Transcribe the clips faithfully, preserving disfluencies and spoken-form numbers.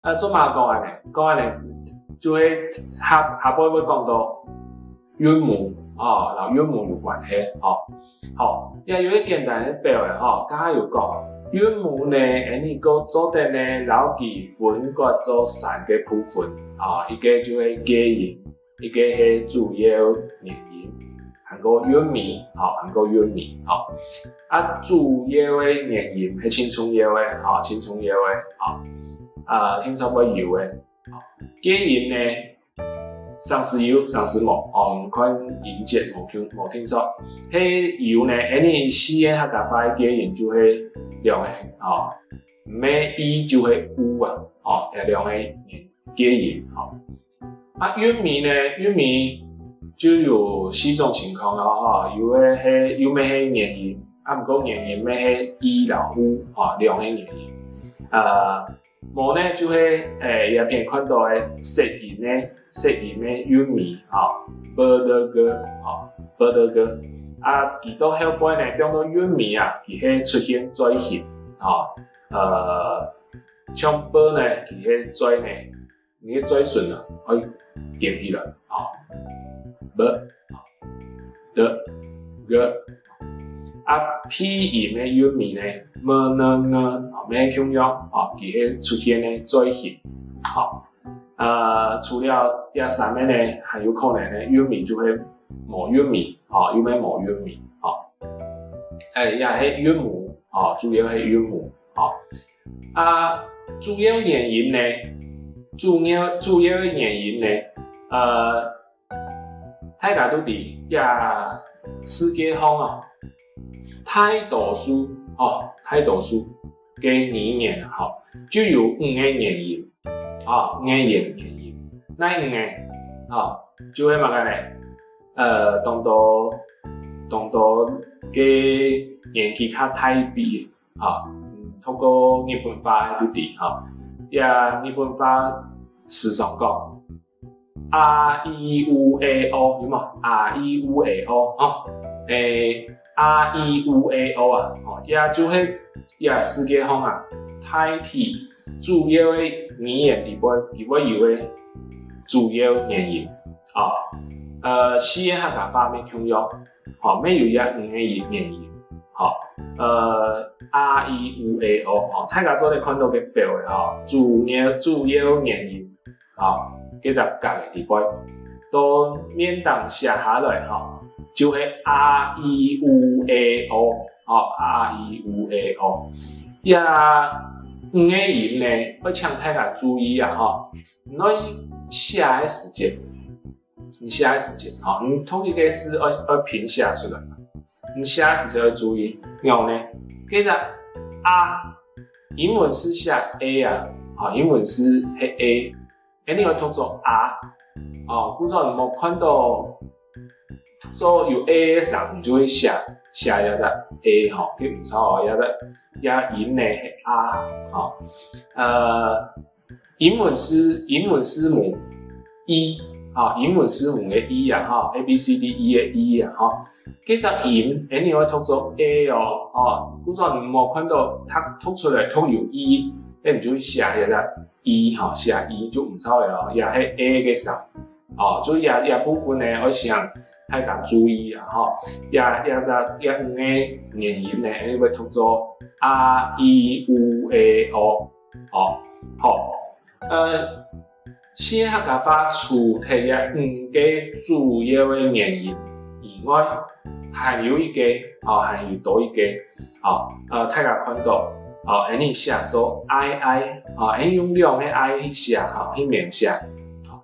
啊，做麼个講恁呢？講恁呢，就係下下背會講到韻母，哦，摎韻母有關係，哦。好，這有一個簡單个表仔，吼，頭下有講，韻母呢，𠊎俚做得呢，摎佢分割做三個部分，哦，一個就係介音，一個係主要元音，還過韻尾，吼，還過韻尾，吼。啊，主要个元音係盡重要个，吼，盡重要个，吼。啊，定著會有个。介音呢，常時有，常時無，哦，看音節無共，無定著。係有呢，𠊎俚四縣客家話个介音就係兩個，吼，毋係i就係u啊，吼，這兩個介音，吼。 啊，韻尾呢，韻尾就有四種情況囉，吼，有个係，有乜係元音，啊，毋過元音乜係i摎u，吼，兩個元音。呃，無呢，就係，欸，這片看著个塞音呢，塞音个韻尾，吼，b、d、g，吼，b、d、g。啊，佢到後背呢，變到韻尾啊，佢係出現嘴型，吼，呃，像b呢，佢係嘴呢， 你个嘴唇啊，愛踮起來，吼，b、d、g。啊，鼻音个韻尾呢，m、n、ng，吼，乜共樣，吼，佢係出現个嘴型，吼。呃，除了這三個呢，還有可能呢，韻尾就係無韻尾，吼，又乜無韻尾，吼。欸，這係韻母，吼，主要係韻母，吼。 啊，主要元音呢，主要，主要个元音呢，呃，大家都知，這世界上啊，大多數，吼，大多數个語言啊，吼，就有五個元音，吼，五個元，元音。哪五個？吼，就係麼个呢？呃，當多，當多个年紀較大輩， 吼，嗯，讀過日本話个都知，吼。這日本話時常講，a、i、u、e、o，有無？a、i、u、e、o，吼。欸，a、i、u、e、o啊，吼，這就係這世界上啊，大體主要个語言裡背，裡背有个主要元音，吼。呃，四縣客家話乜共樣， 吼，乜有這五個元音，吼，呃，a、i、u、e、o，吼，大家做得看著个表仔，吼，主要，主要元音，吼，該隻格仔裡背，到面頂寫下來，吼，就係a、i、u、e、o，吼，a、i、u、e、o。這五個音呢，愛請大家注意啊，吼，你愛寫个時節， 你寫个時節，吼，你讀一個字愛，愛拼寫出來。你寫个時節愛注意，仰呢？該隻a，英文字寫a啊，吼，英文字係a，恁樣愛讀做a，哦，故所你無看著讀做有a个聲，你就會寫，寫這隻a，吼，該毋著哦，這隻，這音呢係a，吼，呃， 英文字，英文字母E，吼，英文字母个E啊，吼，A B C D E个E啊，吼。該隻音，恁樣愛讀做a哦，吼。故所你無看著佢讀出來讀有E，該你就寫這隻E，吼，寫E就毋著了哦，這係a个聲。哦，所以這，這部分呢，愛請大家注意啊，吼。這，這隻，這五個元音呢，恁樣會讀做a、i、u、e、o。 哦，好。呃，四縣客家話除忒這五個主要个元音以外，還有一個，哦，還有多一個，哦，呃，大家看著，哦，恁樣寫做ai，哦，恁樣用兩個i去寫，吼，去連寫。哦，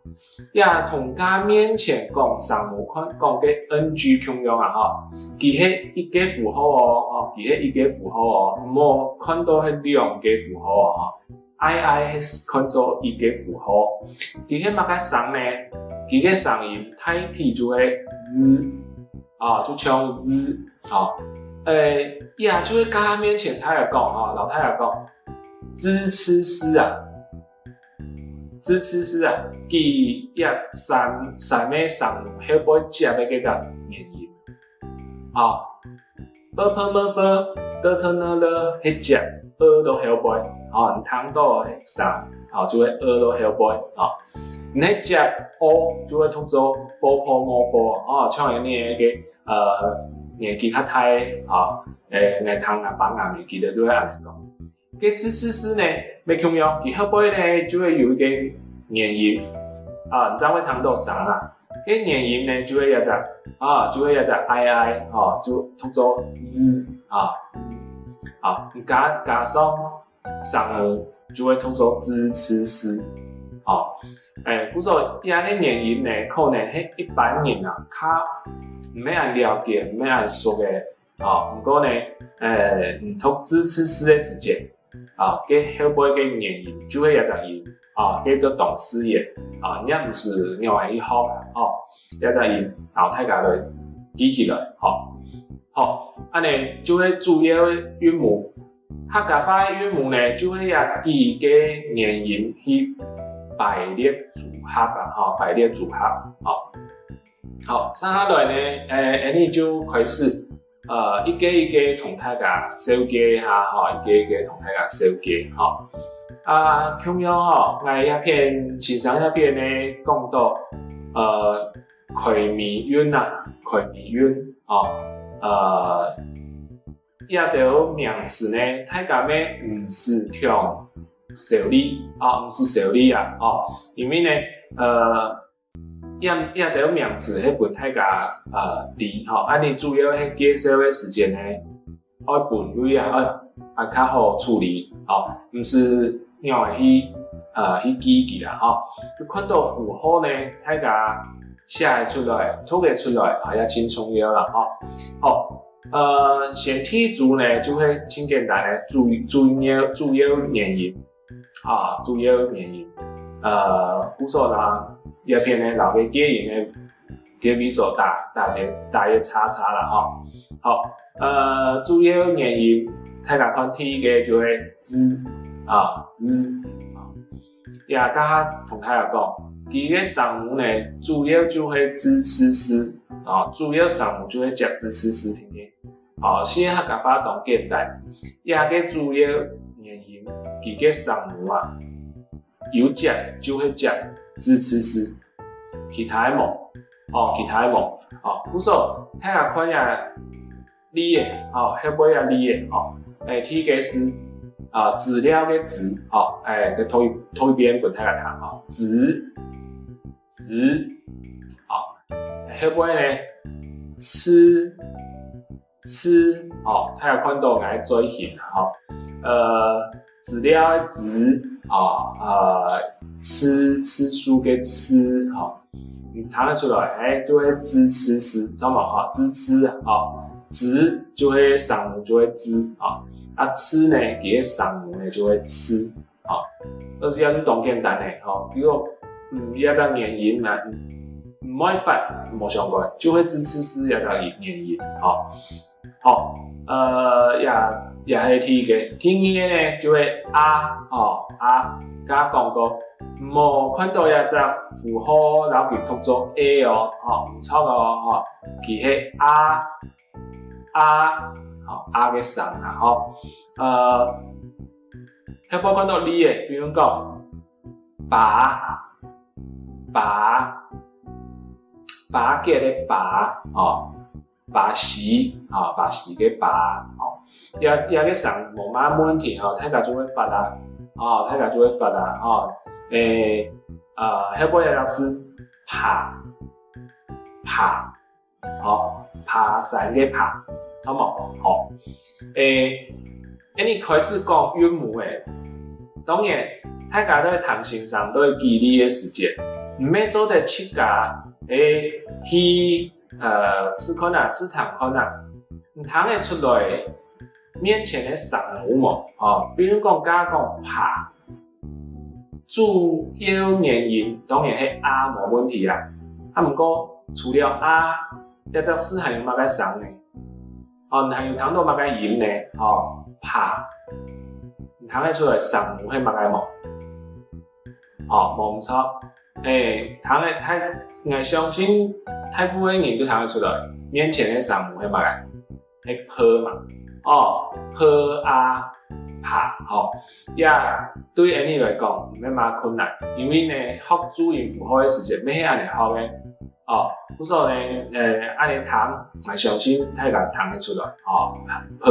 這同頭面前講聲母看，講个NG共樣啊，吼，佢係一個符號哦，哦，佢係一個符號哦，毋好看著係兩個符號哦，吼。 ai係看做一個符號。佢係麼个聲呢？佢个聲音大體就係z，啊，就像z，啊。欸，這就係頭面前大家講，吼，摎大家講，z、c、s啊，z、c、s啊，佢這三，三個聲母後背接个該隻元音。 啊，p、p、m、f、t、t、n、l係接，呃，到後背，吼，你聽著个聲，哦，就會呃到後背，哦。毋係接哦，就會讀做波波摸佛，哦，像恁呢个，呃，年紀較大，哦，誒，𠊎聽阿爸阿姆佢兜就會恁呢講。該ㄓㄔㄕ呢，乜共樣，佢後背呢就會有一個元音，啊，你正會聽到聲啊。該元音呢就會這隻，啊，就會這隻ai ai，哦，就讀做ㄗ，啊，ㄗ，啊，加加上 聲母就會讀做ㄓㄔㄕ。哦，誒，故所這個元音呢，可能係一般人啊，較毋係恁了解，毋係恁熟个。哦，毋過呢，誒，你讀ㄗㄔㄕ个時節，啊，該後背个元音就係這隻音，啊，該就當自然，啊，你也毋使仰般去學啊，哦，這隻音，然後大家來記起來，吼。好，恁呢就係主要韻母。 客家話个韻母呢，就係這幾個元音去排列組合啊，吼，排列組合，吼。好，接下來呢，誒，𠊎等就開始，呃，一個一個同大家紹介一下，吼，一個一個同大家紹介，吼。啊，共樣吼，𠊎這片，先生這片呢，講到，呃，開尾韻啊，開尾韻，吼，呃， 這兜名詞呢，大家乜毋使忒愁慮，哦，毋使愁慮啊，哦，因為呢，呃，這，這兜名詞係分大家，呃，知，吼，恁呢主要係介紹个時節呢，愛分類啊，愛，愛較好處理，哦，毋使仰般去，呃，去記佢啦，吼。就看到符號呢，大家寫會出來，讀會出來，啊，也盡重要啦，吼。好， 呃，先第一組呢，就係盡簡單个主，主要，主要元音，啊，主要元音。呃，故所呢，這片呢，摎該介音个，該位所打，打個，打個叉叉啦，吼。好，呃，主要元音，大家看第一個就係ㄗ，啊，ㄗ，啊。 也，頭下同大家講，佢个聲母呢，主要就係ㄗㄔㄕ，啊，主要聲母就係接ㄗㄔㄕ，定定。啊，所以客家話當簡單，這個主要元音，佢个聲母啊，有接就係接ㄗㄔㄕ，其他个無，哦，其他个無，哦，故所大家看這 例仔，吼，後背个例仔，吼，誒，第一個係，啊，資料个資，吼，誒，再讀一，讀一遍分大家聽，吼，資，資，吼，後背呢，次，次，吼，大家看到𠊎嘴型，吼，呃，資料个資，吼，呃，次，次數个次，吼， 你聽得出來，誒，就係ㄗㄔㄕ，知無？吼，ㄗㄔㄕ，吼，ㄗ就係聲母就係ㄗ，吼，啊，次呢，佢个聲母呢就係次，吼。但是也係當簡單个，吼，比如，嗯，這隻元音啊，毋，毋會發，無相干，就係ㄗㄔㄕ這隻元音，吼。 好，呃，也，也係第一個。第二個呢，就係啊，吼，啊，頭下講過，無看到這隻符號，摎佢讀做a哦，吼，毋著哦，吼，佢係啊，啊，吼，啊个聲啊，吼。呃，後背看到例仔，比如講，巴，巴，巴結个巴，吼。 巴西，吼，巴西个巴，吼。這，這個聲無麼問題，吼，大家就會發啊，吼，大家就會發啊，吼。誒，呃，後背這個係爬，爬，吼，爬山个爬，著無？吼。誒， 恁呢開始講韻母誒，當然，大家都係聽先生都係舉例个時節，毋係做得自家誒去，呃，試看啊，試聽看啊，你聽得出來面前个聲母無？哦，比如講，假講爬，主要元音當然係啊，無問題啦。啊，毋過除了啊，這隻字還有麼个聲呢？ 哦，你還有聽到麼个音呢？哦，爬。你聽得出來聲母係麼个無？哦，無毋著。誒，聽得，大，𠊎相信大部分人都聽得出來，面前个聲母係麼个？係p嘛。哦，p啊。爬，吼。這對𠊎俚來講，毋係麼个困難，因為呢，學注音符號个時節，乜係恁仔學个。哦，故所呢，呃，恁仔聽，𠊎相信大家聽得出來，哦，p、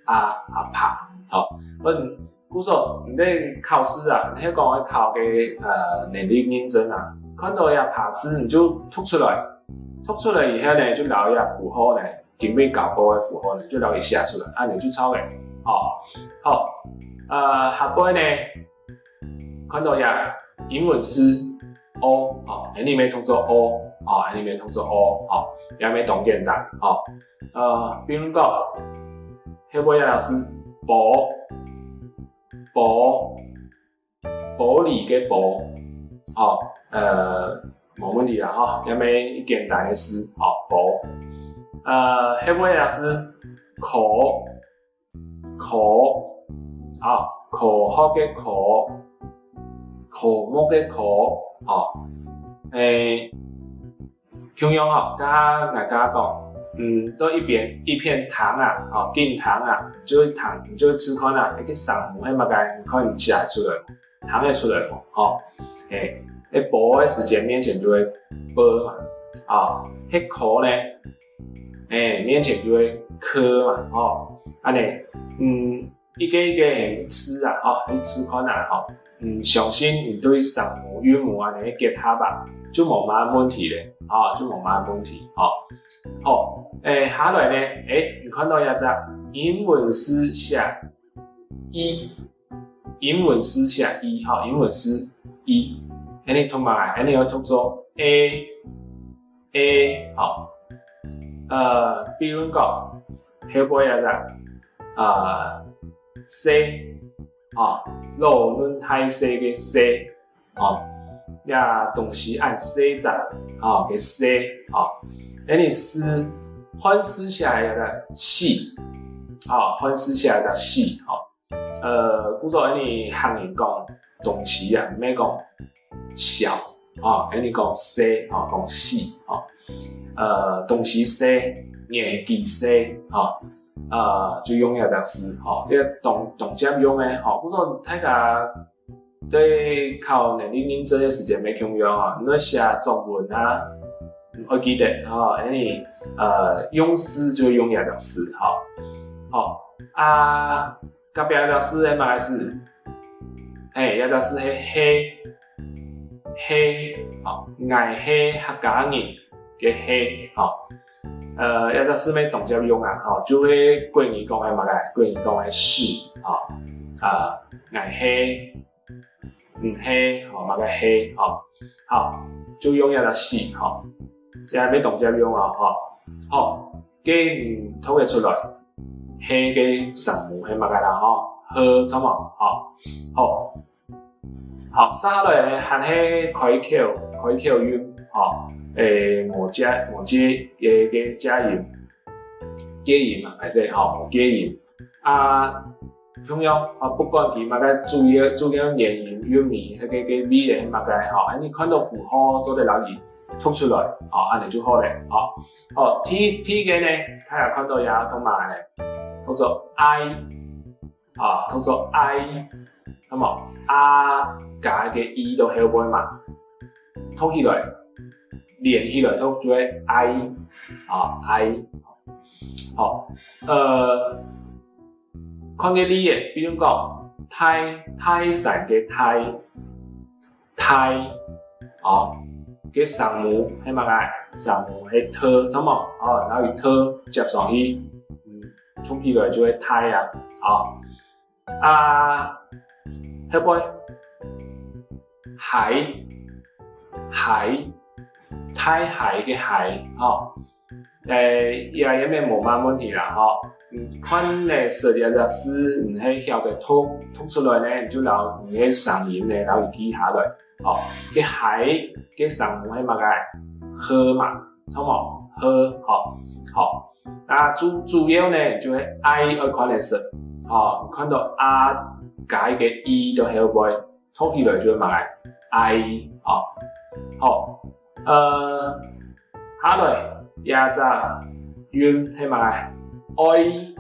a、啊，爬，哦。嗯，故所你在考試啊，你係講愛考个，呃，能力認證啊，看到這爬字你就讀出來，讀出來以後呢，就摎這符號呢，今晡日教過个符號呢，就摎佢寫出來，恁仔就著了。哦，好，呃，下背呢，看到這英文字o，哦，𠊎俚乜讀做o，哦，𠊎俚乜讀做o，哦，這乜當簡單，哦。呃，比如講，後背這隻字，玻，玻，玻璃个玻，哦，呃，無問題啦，吼，這乜簡單个字，哦，玻。呃，後背這隻字，科，科，哦，科學个科，科目个科，哦，誒， 共樣哦，該𠊎該講，嗯，到一片，一片聽啊，哦，緊聽啊，你就聽，你就試看啊，該个聲母係麼个，你看你寫出來無，聽得出來無，吼。誒，該玻个時節面前就會p嘛，啊，該科呢，誒，面前就會k嘛，吼。恁仔，嗯， 一個一個字啊，吼，你試看啊，吼，嗯，相信你對聲母、韻母恁仔結合啊，就無麼問題了，吼，就無麼問題，吼。好，誒，下來呢，誒，你看到這隻英文字寫e，英文字寫e，吼，英文字e，恁仔讀麼个？恁仔愛讀做e， e，吼。呃，比如講，後背這隻，呃，細，吼，老嫩大細个細，吼，這東西恁細隻，吼，个細，吼。恁仔字，漢字寫這隻死，吼，漢字寫這隻死，吼。 呃，故所𠊎俚客人講東西啊，毋係講小，吼，𠊎俚講細，吼，講死，吼。呃，東西細，年紀細，吼，呃，就用這隻字，吼，這當，當接用个，吼。故所大家在考能力認證个時節乜共樣啊，你愛寫作文啊，愛記得，吼，𠊎俚，呃，用字就用這隻字，吼。好，啊， 隔壁這隻字係麼个字？嘿，這隻字係係，係，吼，𠊎係客家人个係，吼。呃，這隻字乜當接用啊，吼，就係國語講个麼个？國語講个屎，吼。啊，𠊎係，你係，吼，麼个係，吼。好，就用這隻屎，吼。這乜當接用啊，吼。好，該你讀得出來， 係个聲母係麼个啦，吼，h，著無？吼，好。好，續下來呢，還係開口，開口韻，吼，誒，無介，無介个，个介音，介音嘛，還係，吼，無介音。啊，共樣，啊，不管佢麼个主要，主要元音、韻尾，該个，个位咧係麼个，吼，恁仔看到符號做得摎佢讀出來，吼，恁仔就好咧，吼。好，第，第一個呢，大家看到這讀麼个呢？ 讀做i，啊，讀做i，那麼a加一個e到後背嘛，讀起來，連起來讀就會i，啊，i。好，呃，看个例仔，比如講，大，大山个大， 大，哦，个聲母係麼个？聲母係t，著無？哦，摎佢t接上去，嗯，讀起來就會大啊，哦。啊，後背，鞋，鞋，大鞋个鞋，哦。 誒，這也乜無麼問題啦，吼。嗯，看你識這隻字，你係曉得讀，讀出來呢，你就摎你个聲音呢，摎佢記下來。吼，該鞋个聲母係麼个？h嘛，著無？h，吼，好。那主，主要呢，就係i愛看你識。吼，你看到a加一個e到後背， 讀起來就係麼个？i，吼。好，呃，下來這隻韻係麼个？oi，oi，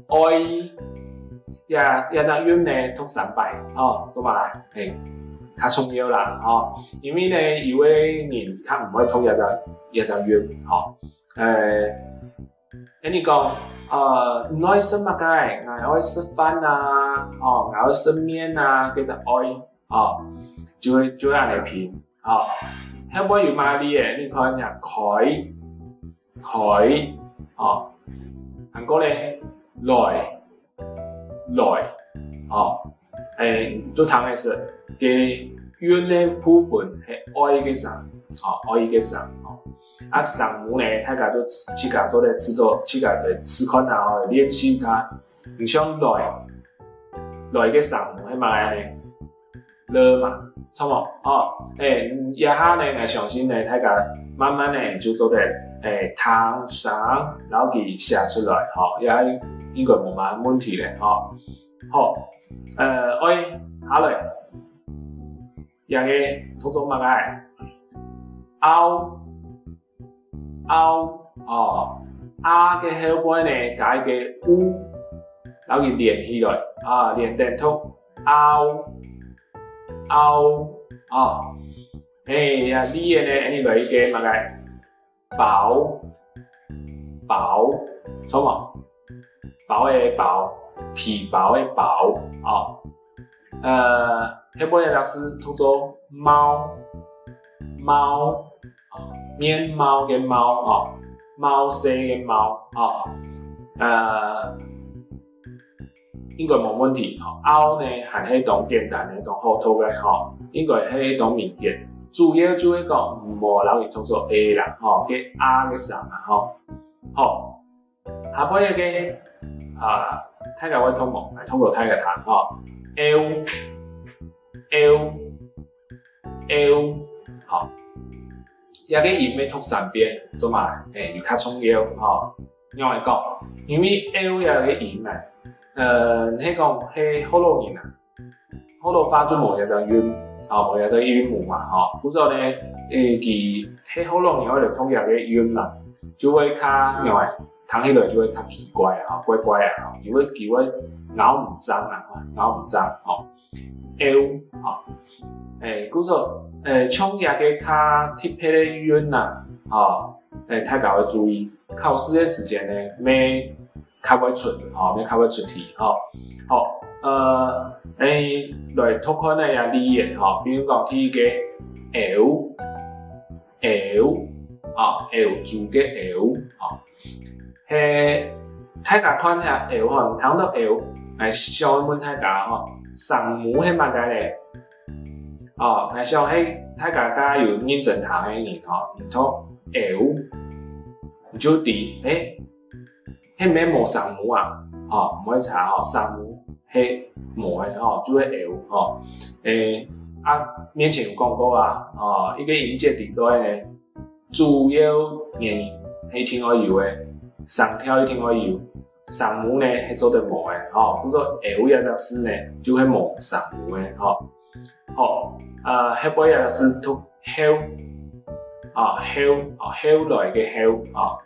愛，這，這隻韻呢讀三擺，吼，做麼个？係，較重要啦，吼，因為呢有个人較毋會讀這隻，這隻韻，吼，呃，恁樣講，呃，你愛食麼个？𠊎愛食飯啊，吼，𠊎愛食麵啊，該隻愛。 哦，就會，就會恁樣拼。哦，後背有麼个字誒？你看這開，開，哦，還過咧，來，來，哦，誒，都聽得出，該韻个部分係愛个聲，哦，愛个聲，哦。啊，聲母呢，大家都自家做得試著，自家來試看啊，哦，練習下。你像來，來个聲母係麼个呢？ 了嘛，著無？哦，誒，這下呢，𠊎相信呢，大家慢慢呢就做得，誒，聽聲，摎佢寫出來，吼，這下應該無麼个問題咧，吼。好，呃，愛，下來，這个讀做麼个？拗， 拗，哦，啊个後背呢，加一个u，摎佢連起來，啊，連等讀，拗，拗，哦。誒，啊，這个呢，恁樣來一个麼个？包，包，著無？包个包，皮包个包，哦。 呃，後背這隻字讀做貌，貌，哦，面貌个貌，哦，貌似个貌，哦。呃，應該無問題，吼。拗呢，還係當簡單个，當好讀个，吼。應該係當明顯。主要就係講，毋好摎佢讀做a啦，吼，該啊个聲啊，吼。好， 下背一个，啊，大家會讀無？來，讀到大家聽，吼。拗，拗，拗，好。這个音愛讀三遍，做麼个？誒，有較重要，吼。仰般講？因為拗這个音啊，呃，係講係學老人啊， 學老話就無這隻韻，吼，無這隻韻母嘛，吼。故所呢，誒，佢係學老人愛來讀這个韻嘛，就會較仰般，聽起來就會較奇怪啊，怪怪啊，吼，佢會，佢會拗毋正啊，吼，拗毋正，吼。拗，吼。誒，故所，誒，像這个較特別个韻啊，吼，誒，大家愛注意，考試个時節呢，愛 較會出，吼，愛較會出題，吼。好，呃，誒，來讀看這个例仔，吼，比如講第一个，鰲，鰲，啊，鰲，豬个鰲，吼。係，大家看這鰲，吼，聽到鰲，𠊎想問大家，吼，聲母係麼个咧？哦，𠊎想係大家較有認真聽个人，吼，你讀鰲，你就知，誒， 係毋係無聲母啊？吼，毋會差吼，聲母係無个吼，就係鰲吼。誒，啊，面前有講過啊，吼，一个音節底背呢，主要元音係一定愛有个，聲調一定愛有，聲母呢係做得無个，吼，故所鰲這隻字呢，就係無聲母个，吼。 好，啊，後背這隻字讀後，啊，後，啊，後來个後，啊，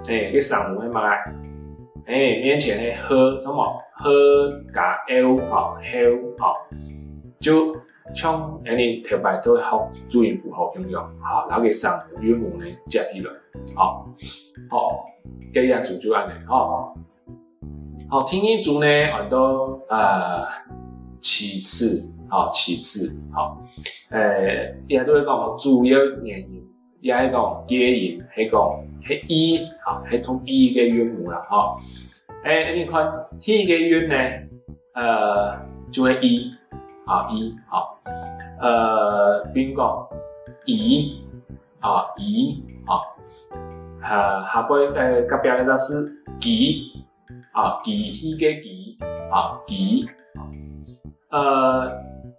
誒，該聲母係麼个？誒，面前係h，著無？h加l，啊，後，啊，就像𠊎等頭擺在學注音符號共樣，啊，摎該聲母韻母呢接起來，啊，好，該這組就恁仔，吼。 好，第二組呢，安到，呃，其次，吼，其次，吼。誒，這就係講主要元音，也係講介音，係講，係i，吼，係讀i个韻母啦，吼。誒，你看，第一个韻呢，呃，就係i，啊，i，吼。呃，比如講，姨， 啊，姨，啊，下，下背，呃，隔壁該隻字，機，啊，機器个機，啊，機。呃，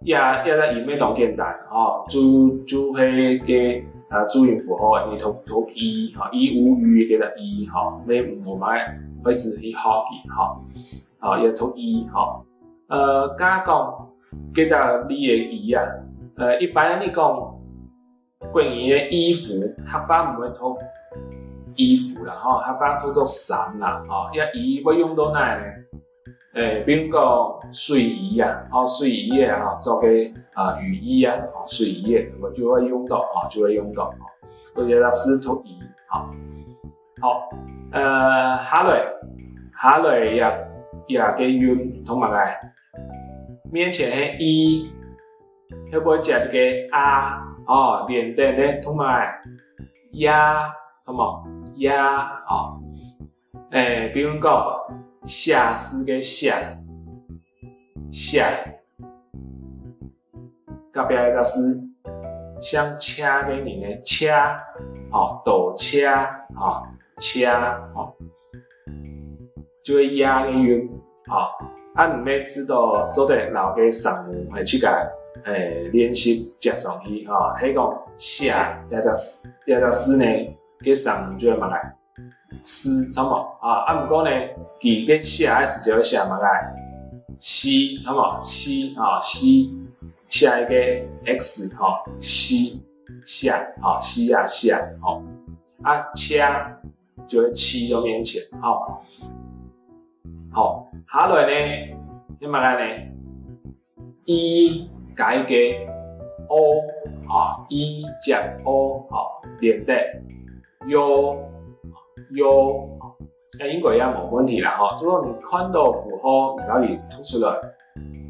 這，這隻音乜當簡單，吼，就，就係个，啊，注音符號，你讀，讀i，吼，i、u、ü該隻i，吼，乜無麼个位置去學佢，吼，啊，也讀i，吼。呃，加講，該隻例个姨啊，呃，一般來講， 國語个衣服，客話毋會讀衣服啦，吼，客話讀做衫啦，吼，這衣會用到哪呢？誒，比如講睡衣啊，吼，睡衣啊，吼，做个，啊，雨衣啊，吼，睡衣啊，𠊎就會用到，吼，就會用到，吼。所以這字讀衣，吼。好，呃，下來，下來這，這个韻讀麼个？面前係i，後背接个a，哦，連等个讀麼个？ya，什麼？ya，哦。誒，比如講，寫字个寫，寫。隔壁个字，姓謝个人个謝，哦，多謝，哦，謝，哦。就係ya个韻，哦。啊，你乜知道做得摎个聲母係自家，誒，練習接上去，吼，係講寫這隻字，這隻字呢，个聲母就係麼个？s，著無？啊，啊，毋過呢，佢个寫个時節會寫麼个？s，著無？s，啊，s，寫一个x，吼，s，寫，吼，s啊，寫，吼。啊，謝，就會去到面前，吼。好，下來呢，係麼个呢？i加一个o，啊，i接o，啊，連得，yo，yo，啊，應該也無問題啦，吼。只不過你看到符號，你就愛讀出來，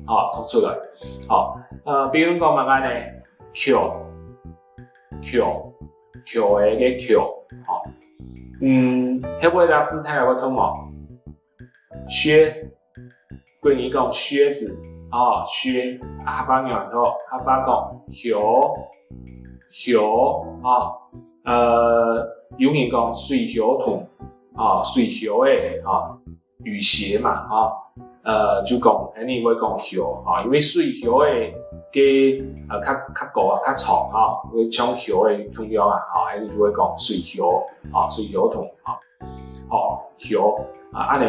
吼，讀出來，吼。呃，比如講麼个呢？橋，橋，橋仔个橋，吼。嗯，後背个字大家會讀無？ 靴，國語講靴子，哦，靴，啊，客話仰般讀？客話講靴，靴，哦，呃，有人講水靴筒，哦，水靴仔，哦，雨鞋嘛，哦，呃，就講，恁呢會講靴，哦，因為水靴仔个，呃，較，較高啊，較長，哦，會像靴仔共樣啊，哦，恁呢就會講水靴，哦，水靴筒，哦。 吼，靴，啊，恁呢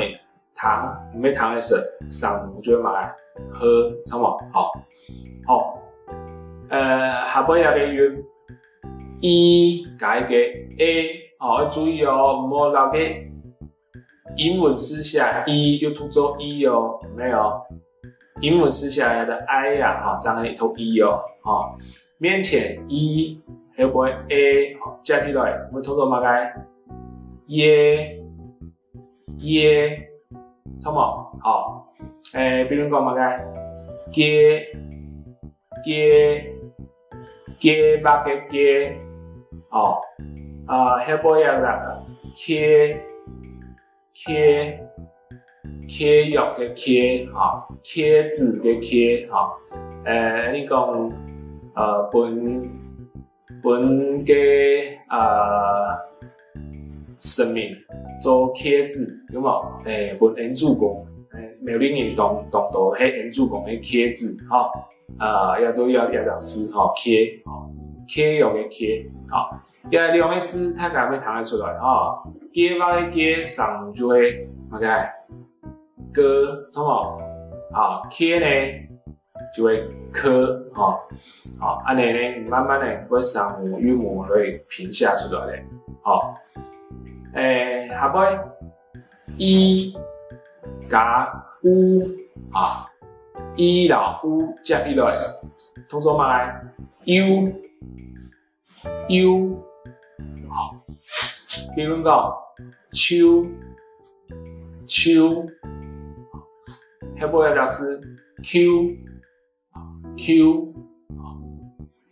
聽，毋係聽个時，聲母就會麼个？h，著無？吼，好，呃，下背這个韻，i加一个e，吼，愛注意哦，毋好摎个英文字寫i又讀做i哦，毋係哦。英文字寫个i啊，吼，正係讀i哦，吼。面前i，後背e，吼，接起來，會讀做麼个？ 耶，耶，著無？吼，誒，比如講麼个？街，街，計畫个計，吼，啊，後背也有啦，契，契，契約个契，吼，契子个契，吼，誒，你講，呃，分 分个，呃，神明做契子，有無？誒，分恩主公，誒，苗栗人當，當多係恩主公个契子，吼。呃，也就也，也表示，吼，契，吼，契約个契，吼。這兩个字大家愛聽得出來，吼。計畫个計，聲母就係麼个？个，著無？啊，契呢？ 就會k，吼。好，恁呢呢，慢慢呢，會聲母韻母來拼寫出來咧，吼。誒，下背，i加u，啊，i摎u接起來，讀做麼个？u， u，好。比如講，樹，樹，後背个字，舊，舊，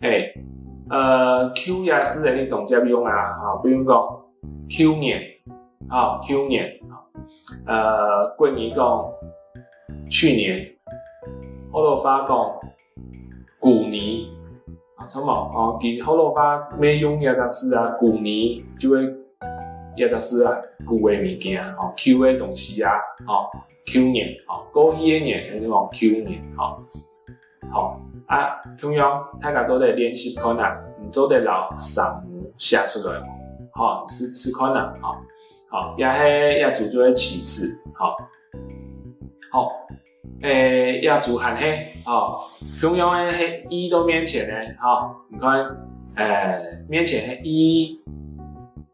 誒，呃，舊這字呢，你當接用啊，吼，比如講，舊年，吼，舊年，呃，國語講，去年，學老話講， 舊年，啊，著無？哦，佢學老話乜用這隻字啊，舊年就係這隻字啊，舊个物件，吼，舊个東西啊，吼，舊年，吼，過去个年，就講舊年，吼。好，啊，共樣，大家做得練習看啊，你做得摎聲母寫出來，吼，試，試看啊，吼。好，這係這組做个句子，吼。好， 誒，這組還係，吼，共樣个係i到面前个，吼，你看，誒，面前係i，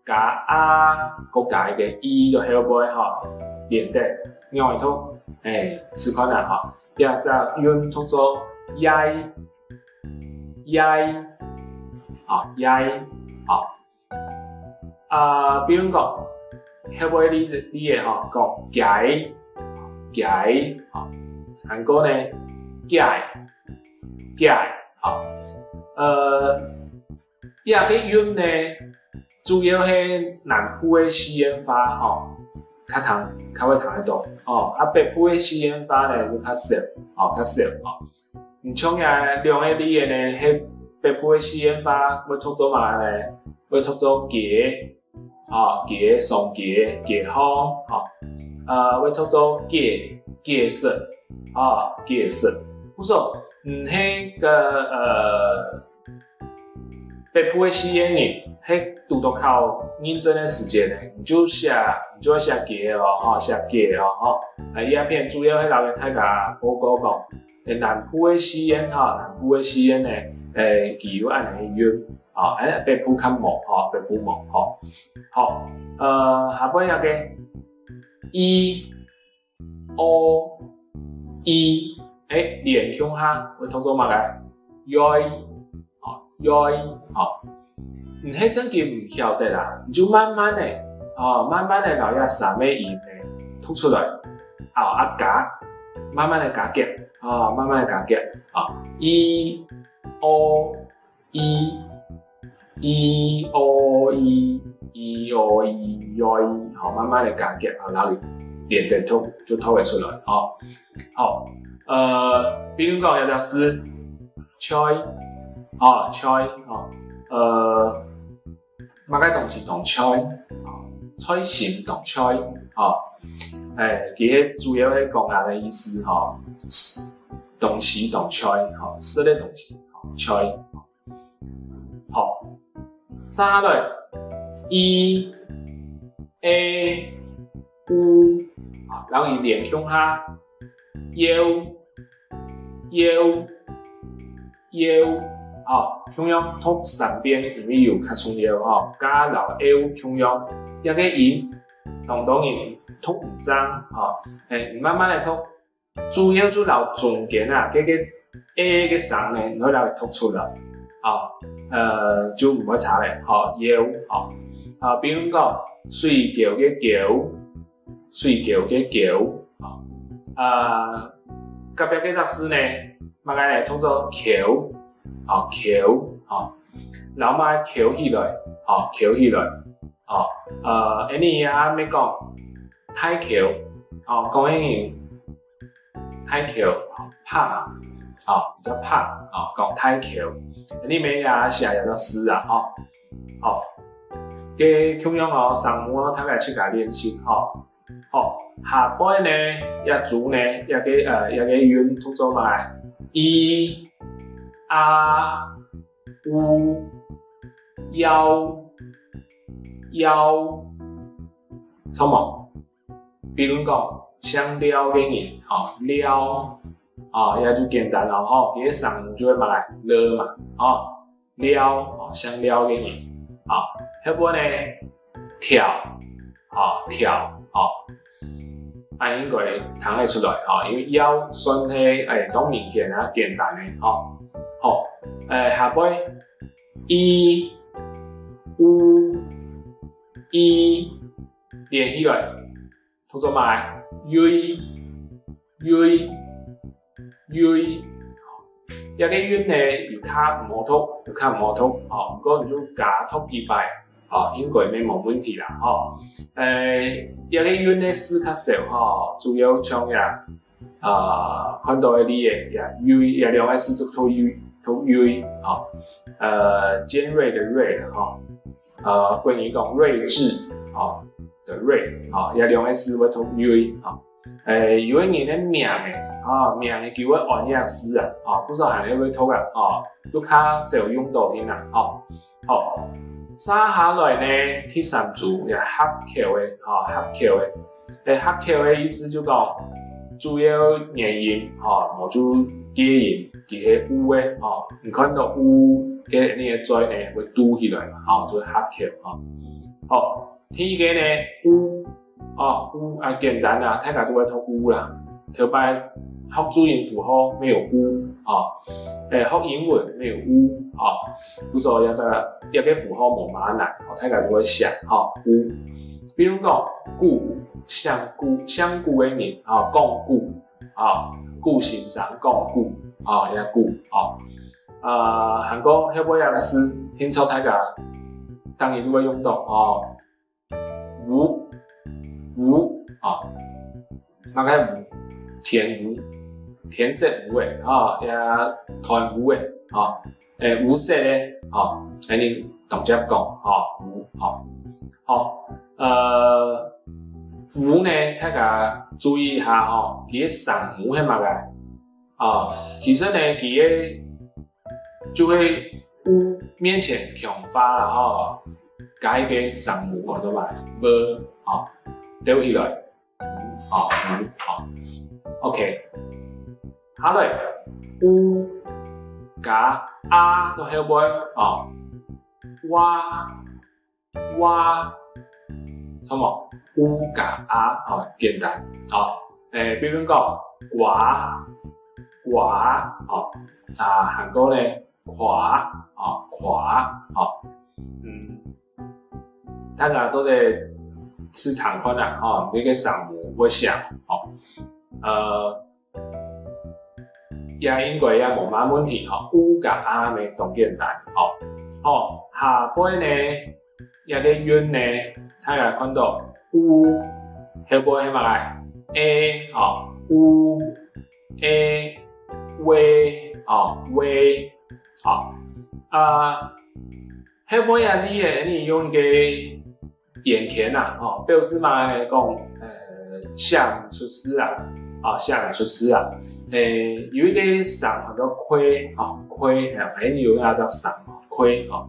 加a，過加一个i到後背，吼。連得，仰仔讀，欸，試看啊，吼，這隻韻讀做yai，yai，吼，yai，吼。啊，比如講，後尾這，這个吼，講雞，雞，吼，還過呢，雞，雞，吼。呃，這个韻呢，主要係南部个四縣話，吼，較聽，較會聽得著，哦，啊，北部个四縣話呢，就較少，哦，較少，哦。 毋像這兩个例仔呢，係北部个四縣話會讀做麼个呢？會讀做街，吼，街，上街，街項，吼，呃，會讀做解，解釋，吼，解釋。故所，毋係个，呃，北部个四縣人，係堵著考認證个時節呢，你就寫，你就愛寫街哦，吼，寫街哦，吼。啊，這片主要係摎大家報告講， 欸，南部个四縣吼，南部个四縣呢，欸，佢有恁樣个韻，吼，欸，北部較無，吼，北部無，吼。好，呃，下背這个i、o、i，欸，連共下會讀做麼个？yoi，吼，yoi，吼。毋係正經毋曉得啦，你就慢慢仔，吼，慢慢仔摎這三个音呢讀出來，吼，啊加，慢慢仔加減， 啊，慢慢仔加減，啊，i、o、i，i、o、i，i、o、i，yoi，好，慢慢仔加減，啊，然後連連讀，就讀會出來，吼。好，呃，比如講有隻字，菜，吼，菜，吼，呃， 麼个東西當菜，菜心當菜，吼。欸，其實主要係講恁樣个意思，吼，東西當菜，吼，食个東西，吼，菜。好，接下來，i、e、u，啊，然後佢連共下，ieu、ieu、 ieu，吼，共樣讀三遍，因為有較重要，吼，ka摎eu共樣，這个音當多人讀毋正，吼，欸，你慢慢仔讀，主要就摎中間啊，該个e个聲呢，你愛摎佢讀出來，吼，呃，就毋會差咧，吼，ieu，吼。啊，比如講，水溝个溝， 水溝个溝，吼。啊，隔壁該隻字呢，麼个呢？讀做坵，吼，坵，吼。摎麼个坵起來，吼，坵起來，吼。呃，恁樣也乜講大坵，吼，講个人大坵，吼，胖啊，吼，比較胖，吼，講大坵。恁樣乜也寫這隻字啊，吼。 好，該共樣哦，聲母哦，大家自家練習吼。好，下背呢，這組呢，這个，呃，這个韻讀做麼个？i、a、u、iau、iau，著無？ 比如講，姓廖个人，吼，廖，吼，這就簡單了，吼，佢个聲母就會麼个？l嘛，吼，廖，吼，姓廖个人，吼，後尾呢，條，吼，條，吼，恁應該聽得出來，吼，因為iau算係，欸，當明顯啊，簡單个，吼，好，欸，下背，i、u、i，連起來， 讀做麼个？iui，iui，iui。這个韻呢，有較毋好讀，有較毋好讀，吼，毋過你就加讀幾擺，吼，應該乜無問題啦，吼。欸，這个韻呢，字較少，吼，主要像這，啊，看著个例仔，這iui，這兩个字讀做iui，讀iui，吼。呃，尖銳个銳，吼。呃，國語講銳志，吼，个銳，吼，這兩个字會讀iui，吼。欸，有个人个名仔，吼，名仔佢會安這字啊，吼，故所還係會讀啊，吼，就較少用著定啊，吼。好，接下來呢，第三組，這合口个，吼，合口个。欸，合口个意思就講，主要元音，吼，無就介音，佢係u个，吼，你看著u，該你个嘴呢會嘟起來嘛，吼，就合口，吼。好，第二个呢，u，哦，u啊，簡單啊，大家都會讀u啦。頭擺學注音符號乜有u，哦，誒，學英文乜有u，哦，故所這隻這個符號無麼難，哦，大家都會寫，哦，u。比如講，古，姓古，姓古个人，哦，講古，哦，古先生講古，哦，也古，哦。啊，還過後背這個字，定著大家當然都會用到，哦， 烏，烏，哦，麼个烏？天烏，天色烏个，哦，也斷烏个，哦，誒，烏色个，哦，恁呢當接講，哦，烏，哦。好，呃，烏呢，大家注意一下，哦，佢个聲母係麼个？哦，其實呢，佢个 就係u面前強化啦，吼，加一個聲母，看著無？v，吼，兜起來，吼，u，吼。OK，下來，u加a到後背，吼，wa，wa，著無？u加a，吼，簡單，吼。誒，比如講，瓜，瓜，吼，啊，還過呢， 誇，吼，誇，吼。嗯，大家做得試聽看啊，吼，這個聲母會寫，吼。呃，也應該也無麼問題，吼，u加a乜當簡單，吼。好，下背呢，這個韻呢，大家看著u，後背係麼个？e，吼，u，e，we，吼，we。 好，啊，後背這例仔，你用個圓圈啊，吼，表示嘛講，呃，寫毋出字啊，啊，寫毋出字啊。誒，有一個聲叫做q，吼，q，誒，你有那個聲，q，吼。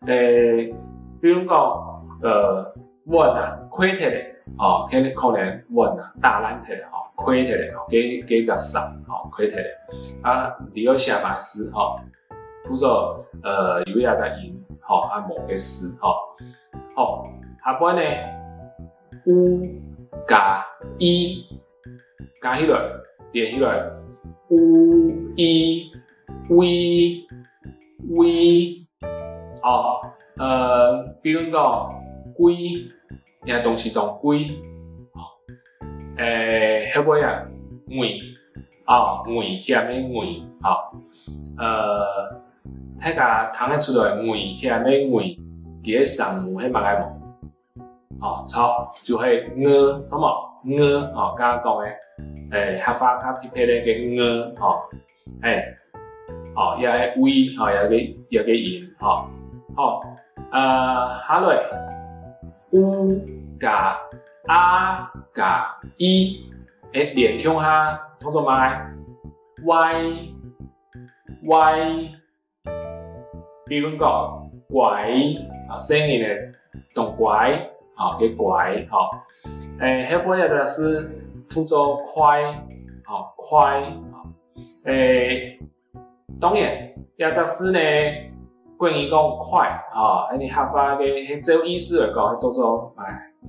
誒，比如講，呃， 碗啊，q忒咧，吼，可能可能碗啊，打爛忒咧，吼，q忒咧，吼，該該隻聲，吼，q忒咧。啊，你愛寫麼个字，吼，故所，呃，有這隻音，吼，啊無个字，吼。好，下背呢，u加i，加起來，連起來，u i，ui，ui， 哦，呃，比如講，貴，這東西當貴，哦，誒，後背啊，危，哦，危險个危，哦，呃，大家聽得出來危險个危，佢个聲母係麼个無？哦，著，就係ng，著無？ng，哦，剛剛講个，誒，客話較特別个个ng，哦。 誒，哦，這係ui，哦，這個這個音，吼。好，呃，下來，u加a加i，誒，連共下讀做麼个？y，y。比如講，乖，啊，細人仔當乖，啊，个乖，吼。誒，後背這隻字讀做快，吼，快，吼。 誒，當然，這隻字呢，國語講快，吼，恁呢客話个係照意思來講，係讀做，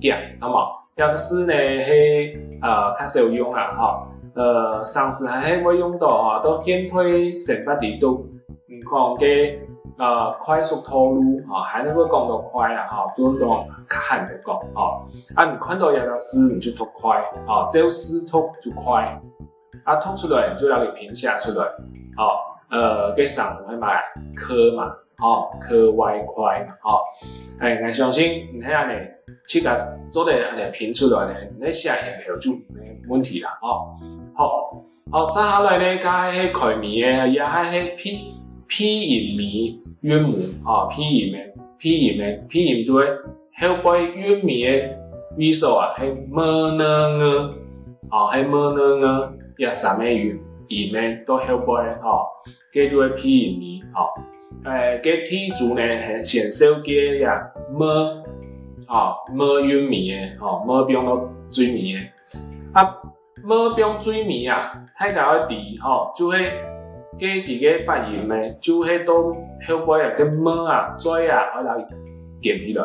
誒，遽，著無？這隻字呢，係，呃，較少用啦，吼。呃，常時還係會用到，吼，到現代生活裡肚，毋講个，呃，快速道路，吼，還係會講到快啦，吼，就講較罕个講，吼。啊，你看著這隻字，你就讀快，吼，照字讀就快。 啊，讀出來就摎佢拼寫出來，吼，呃，个聲母係麼个？k嘛，吼，k y快嘛，吼。誒，𠊎相信你係恁呢，自家做得恁呢拼出來呢，你寫以後就無問題啦，吼。好，好，接下來呢，該係開尾个，也還係鼻鼻音尾韻母，吼，鼻音个，鼻音个，鼻音對。 後背韻尾个位所啊，係m、n、ng，哦，係m、n、ng，這三個韻，音呢到後背，吼，該就係鼻音尾，吼。誒，該第一組呢，係先紹介這m，吼，m韻尾个，吼，m放到最尾个。啊， m放最尾啊，大家愛知，吼，就係該佢个發音呢，就係到後背啊，該m啊，嘴啊，愛摎佢弇起來。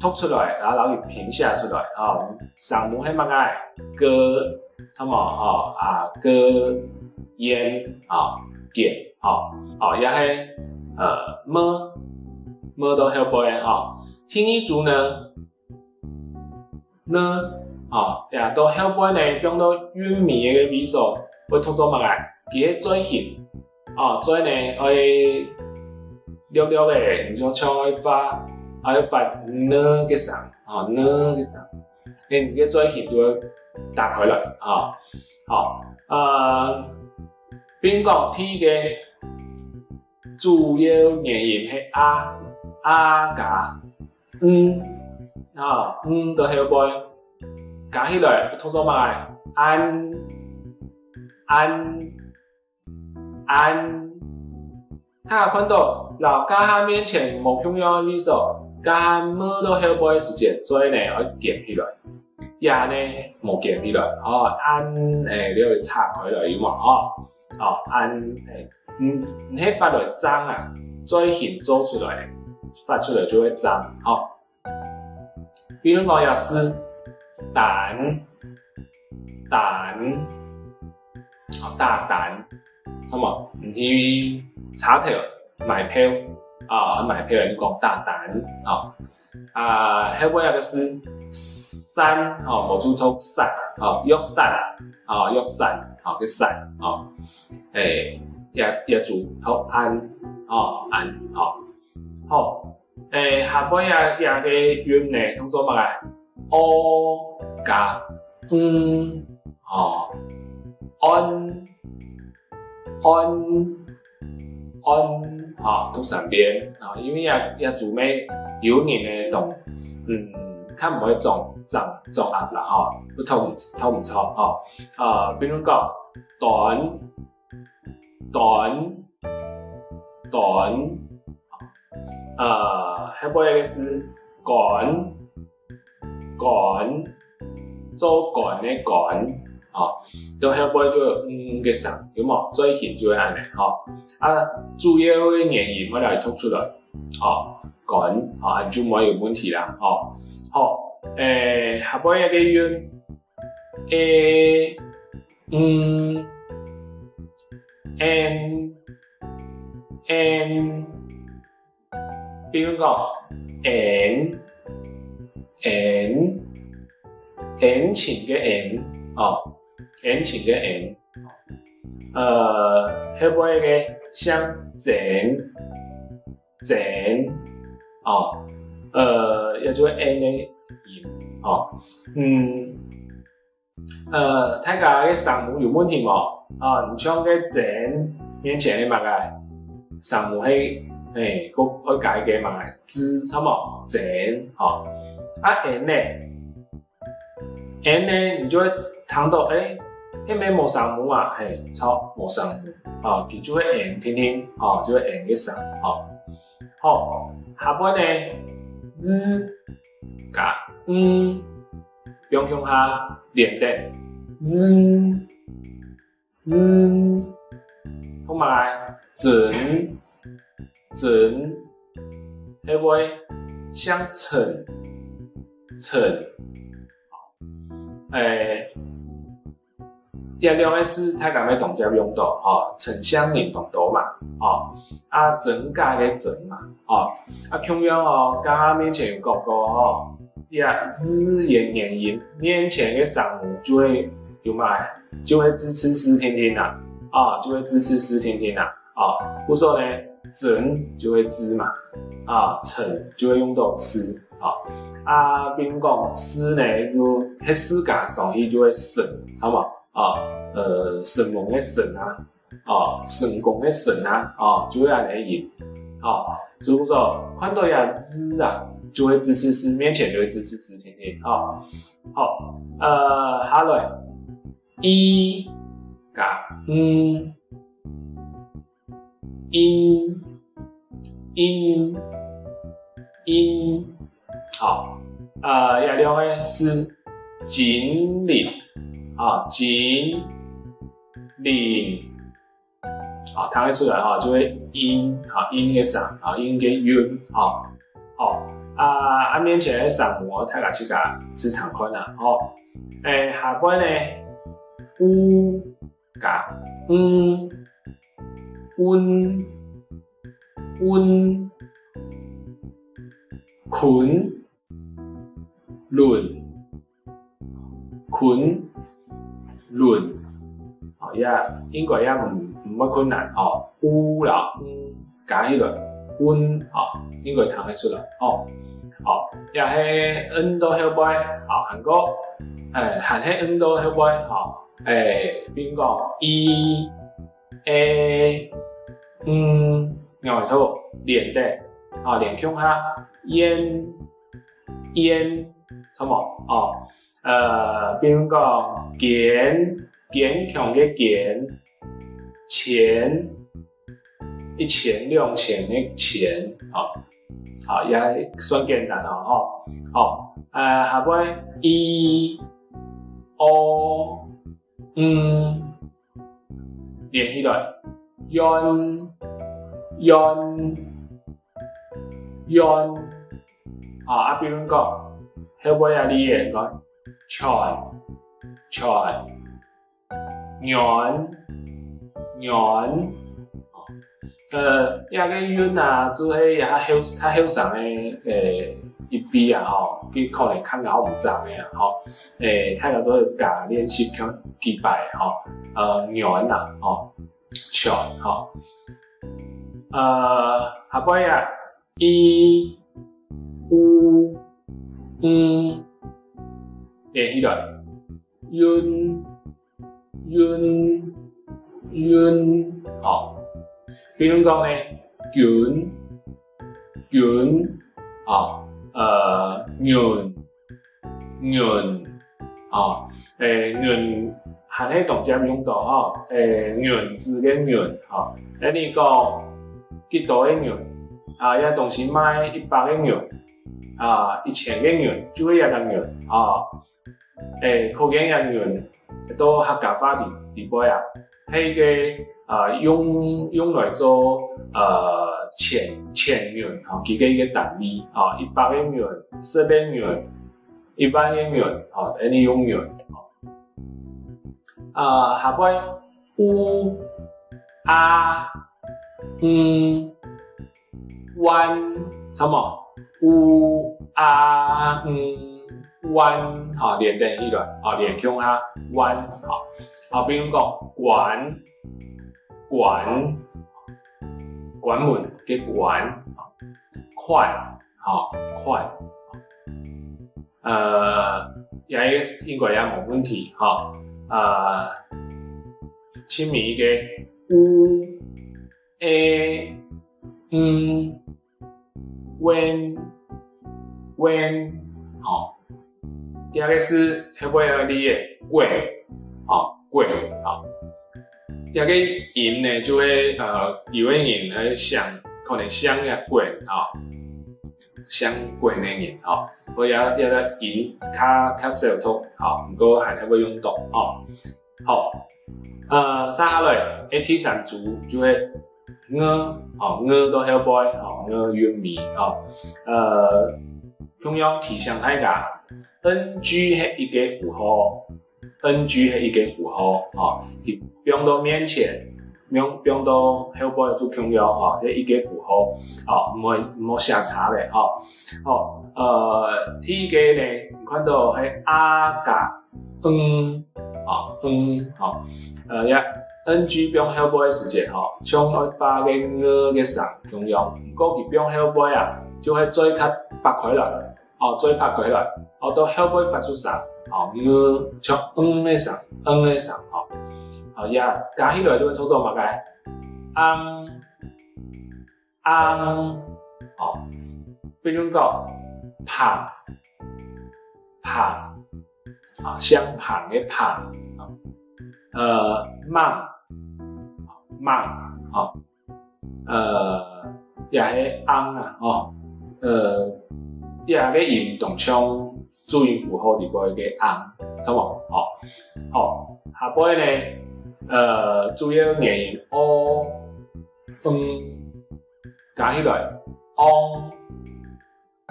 讀出來，然後摎佢拼寫出來，吼，聲母係麼个？个，著無？吼，啊，个，yen，吼，get，吼，吼，也係，呃，m，m到後背，吼。第二組呢，呢，吼，也到後背呢，放到韻尾个位所，會讀做麼个？佢个嘴型， 哦，嘴呢，愛略略仔，你就像愛發，愛發呢个聲，哦，呢个聲，你个嘴型就會打開來，哦。好，呃，並講第一个主要元音係a，a加n，啊，n到後背，加起來讀做麼个？an，an。 an。大家看到，摎頭下面前無共樣个位所，頭下m到後背个時節，嘴呢愛捲起來，這呢無捲起來，哦，an，欸，你愛拆開來，有無？哦，哦，an，欸，嗯，你係發來張啊，嘴型做出來，發出來就會張，哦。 比如講這字，單，單，哦，打單，係無？你去車頭買票，啊，買票你講打單，哦。啊，後尾這个字，傘，哦，無注讀傘，哦，雨傘，哦，雨傘，哦，个傘，哦。欸，這，這組讀an，哦，an，哦。好， 欸，下背這，這个韻呢，讀做麼个？o加n，哦，on，on，on，哦，讀三遍，哦，因為這，這組尾有人呢，當，嗯，較毋會掌，掌，掌握啦，吼，會讀毋，讀毋著，吼。啊，比如講，短，短，短， 呃，後背个字，官，官，做官个官，吼，到後背就有n个聲，有無？嘴型就會恁仔，吼。啊，主要个元音愛來讀出來，吼，官，吼，恁就無有問題啦，吼。好，欸，下背个韻，e，n，en， en，比如講，恩，恩，恩情个恩，哦，恩情个恩。呃，後背个像曾，曾，哦，呃，也就係n个音，哦，嗯， 呃，大家个聲母有問題無？啊，你像該曾面前个麼个？聲母係，欸，該愛加一个麼个？z，著無？曾，吼。啊，n呢？n呢，你就會聽到，欸，該乜無聲母啊？係，著，無聲母。啊，佢就係n定定，啊，就係n个聲，吼。好，下背呢，z加n， 兩向下連等，z，z，同埋曾，曾，係會像陳，陳。欸，這兩个字大家乜當輒用到，吼，陳姓人當多嘛，吼，啊，增加个增嘛，吼，啊，共樣哦，頭下面前有講過，吼， 這z元元音面前个聲母就會有麼个？就會z c s定定啊，啊，就會z c s定定啊，啊，故所呢，曾就會z嘛，啊，陳就會用到c，啊，啊，比如講s呢，有係四聲上去就會神，著無？啊，呃，神明个神啊， 哦，成功个成啊，哦，就會恁仔音。哦，所以講看到這z啊，就會z c s，面前就會z c s定定，哦。好，呃，下來，i加n，in，in，in， 好，呃，這兩个字，精靈，啊，精靈，啊，讀个出來，啊，就係in，啊，in个聲，啊，in个韻，啊，好，啊，啊面前个聲母，大家自家試聽看啊，吼。欸，下背呢，u加ng，un，un，鯤，輪， 鯤，輪，吼，也應該也毋，毋會困難，吼。u摎ng加起來，un，吼，應該聽得出來，吼。吼，也係ng到後背，吼，還過，欸，還係ng到後背，吼，欸，比如講，i、e、ng，然後連得，吼，連共下，ian，ian，著無？吼， 呃，比如講，堅，堅強个堅，千，一千、兩千个千，吼，吼，也算簡單哦，吼。吼，呃，下背，i、o、ng，連起來，ion，ion，ion。啊，啊，比如講，後背啊，你會講， 全，全，軟，軟。呃，這个韻啊，就係這較後，較後生个，呃，一輩啊，吼，佢可能較咬毋正个啊，吼。欸，大家做得加練習看幾擺，吼。呃，軟啊，吼，全，吼。呃，下背啊， i、u、ng，連起來，iun，iun，iun，吼。比如講呢，君，君，吼，呃，銀， 銀，吼，欸，銀還係當常用到，吼，欸，銀子个銀，吼。恁樣講，幾多个銀，啊，這東西賣一百个銀，啊，一千个銀，就係這个銀，吼。欸，可見這銀到客家話裡，裡背啊， 係一个，呃，用，用來做，呃，錢，錢銀，吼，佢个一个單位，吼，一百个銀，十个銀，一萬个銀，吼，恁樣用銀，吼。啊，下背，u、a、ng， uan，著無？u、a、ng，uan，吼，連等起來，吼，連共下，uan，吼。啊，比如講，關，關，關門个關，款，吼，款。呃，這个應該也無問題，吼。呃，盡尾一个，u、e、ng， uen，uen，吼。這个字後背愛連个quên，吼，quên，吼。這个音呢，就係，呃，有个人會想，可能想這quên，吼，想quên个人，吼，所以這，這个音較，較少讀，吼，毋過還係會用到，吼。 好，呃，續下來，欸，第三組就係ng，吼，ng到後背，吼，ng韻尾，吼。呃，共樣提醒大家，ng係一个符號，ng係一个符號，吼，佢放到面前，放，放到後背都共樣，吼，係一个符號，吼，毋好，毋好寫差咧，吼。好，呃，第一个呢，你看到係a加 ng，吼，ng，吼。呃，這ng放後背个時節，吼，像愛發个ng个聲共樣，毋過佢放後背啊，就會嘴角擘開來，吼，嘴擘開來，吼，到後背發出聲，吼，ng，像ng个聲，ng个聲，吼。好，這加起來就會做做麼个？ang， ang，吼，比如講，彭，彭，啊，姓彭个彭，呃，猛，猛，吼，呃，也係ang啊，吼，呃，這个音當像 注音符號裡背个ang，著無？吼，好，下背呢，呃，主要元音o、ng，加起來，ong，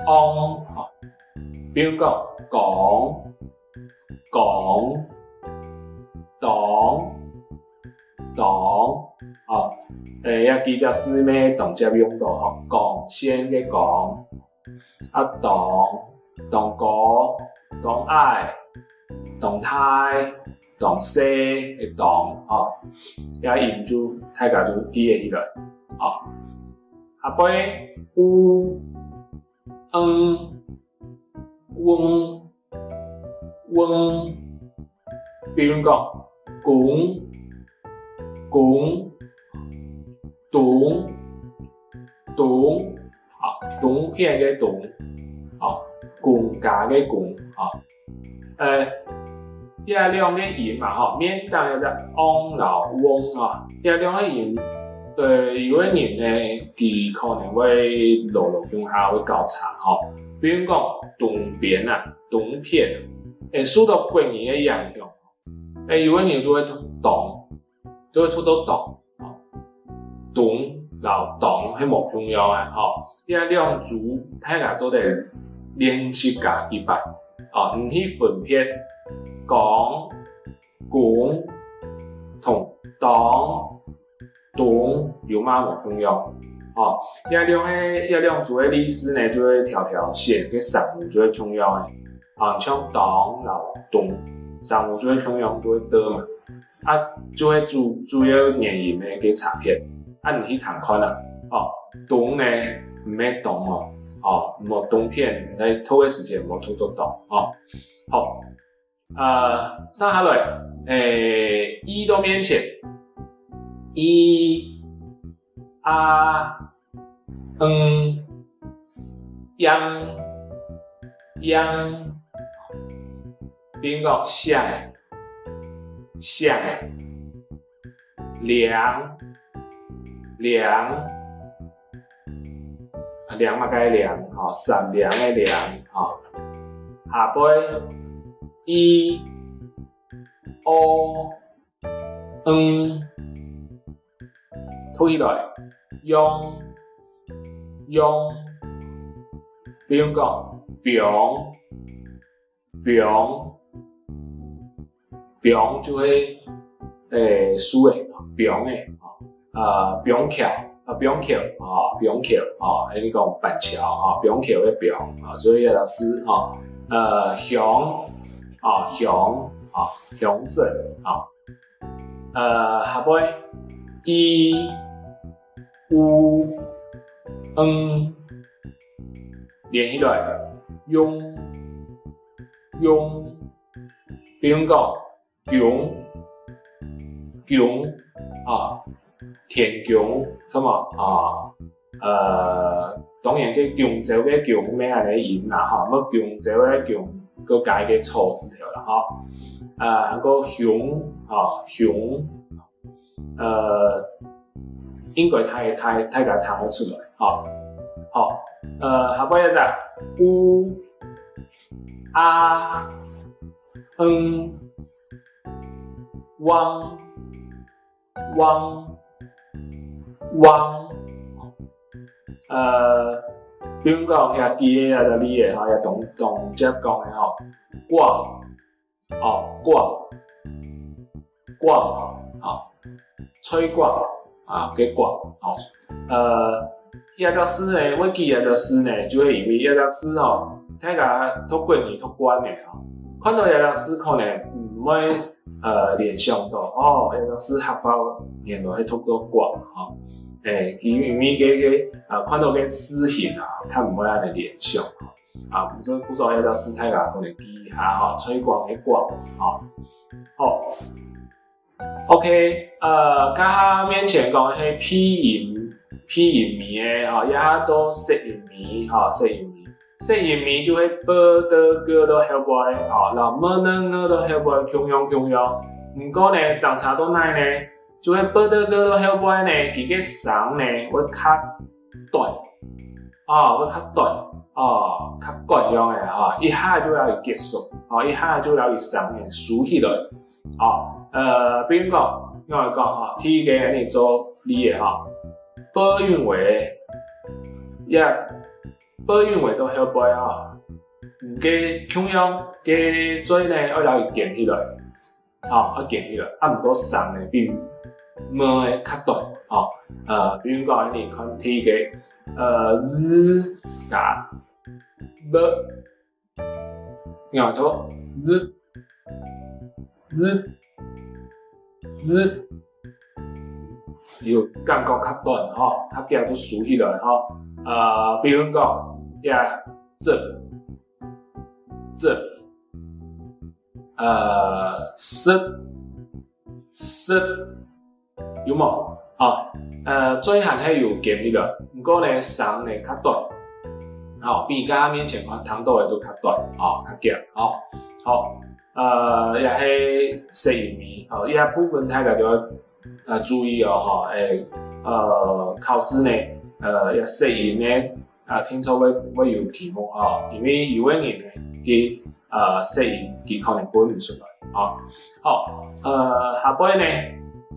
，ong，吼。比如講，講，講，當，當，吼。誒，這幾隻字乜當輒用到，吼，光線个光，啊，當，當高，當矮，當大，當細个當，吼。這音就大家就記得起來，吼。下背，u， 嗯，翁，翁。比如講，公，公，東，東，啊，東片个東，啊，公家个公，啊。 呃，這兩個音嘛，吼，面頂有隻ong摎翁，吼，這兩個音，對，有个人呢，佢可能會摎摎共下會搞差，吼。比如講，東邊啊，東片，誒，受到國語个影響，誒，有个人就會讀東， 就會讀做當。東摎當係無共樣个，吼。這兩組大家做得練習加幾擺，哦，你去分別講、公同當、東有麼無共樣。哦，這兩個，這兩組个例子呢，就會挑挑選，該聲母就會共樣个。啊，像當摎東，聲母就會共樣，就會得嘛。 啊，就係主，主要元音个个差別。啊，你去聽看啊，哦，東呢，毋係當哦，哦，無東片，在讀个時節無讀到當，哦。好，呃，接下來，誒，i到面前，i，a， 嗯，樣，樣，比如講寫，寫，涼，涼，啊，涼麼个涼？吼，善良个良，吼。下背，i，o， 嗯，讀起來，用，用。比如講，枋，枋，枋就係，誒，樹个，枋个，啊，枋橋，啊，枋橋，啊，枋橋，啊，你講板橋，啊，枋橋个枋，啊，所以這個字，啊，呃，鄉，啊，鄉，啊，鄉鎮，啊。 呃，下背，i，u，ng，連起來，用，用。比如講，弓，弓，啊，天弓，什麼，啊， 呃，當然，該弓蕉个弓毋係恁仔音啦，吼，無弓蕉个弓，過加一個草字頭啦，吼。呃，還過熊，吼，熊，呃，應該大，大，大家聽得出來，吼。好，呃，下背一隻，u，a，ng，wang， wang，wang。呃，比如講，這句个這個例仔吼，這當，當輒講个吼，廣，哦，廣，廣，吼，菜廣，啊，个廣，吼。呃，這隻字呢，會記這隻字呢，就係因為這隻字吼，大家讀國語讀慣了吼，看到這隻字可能毋會 呃，聯想到，哦，這個字客話原來係讀做廣，吼。誒，佢因為該，該，啊，看到該字形啊，較毋會恁仔聯想，吼。啊，故所，故所這個字大家可能記一下，吼，菜廣个廣，吼。好。OK，呃，頭下面前講个係鼻音，鼻音尾个，吼，這下到塞音尾，吼，塞音尾。 塞音尾就係ㄅㄉㄍ到後背，吼，摎ㄇㄉㄥ到後背共樣共樣。毋過呢，爭差到哪呢？就係ㄅㄉㄍ到後背呢，佢个聲呢會較短，哦，會較短，哦，較短樣个，哦，一下就摎佢結束，哦，一下就摎佢聲呢收起來，哦，呃，比如講，𠊎來講，吼，第一個恁仔做例仔，吼，ㄅㄠㄍ，一，b音會到後背吼，該共樣个嘴呢，愛摎佢捲起來，吼，愛捲起來，啊毋過聲呢比m个較短，吼。呃，比如講，你看第一个，呃，z加b， 然後z，z，z，有感覺較短吼，較遽就收起來吼。呃，比如講，這，z，z，呃，十，十， 有無？吼，呃，嘴還係有捲起來，毋過呢，聲呢較短。吼，比頭下面前看聽到个都較短，吼，較遽，吼。好，呃，這係塞音尾，吼，這部分大家就愛，呃，注意哦，吼，誒，呃，考試呢，呃，這塞音呢， 啊，聽說會，會有題目吼，因為有个人呢，佢，呃，塞音，佢可能分毋出來吼。好，呃，下背呢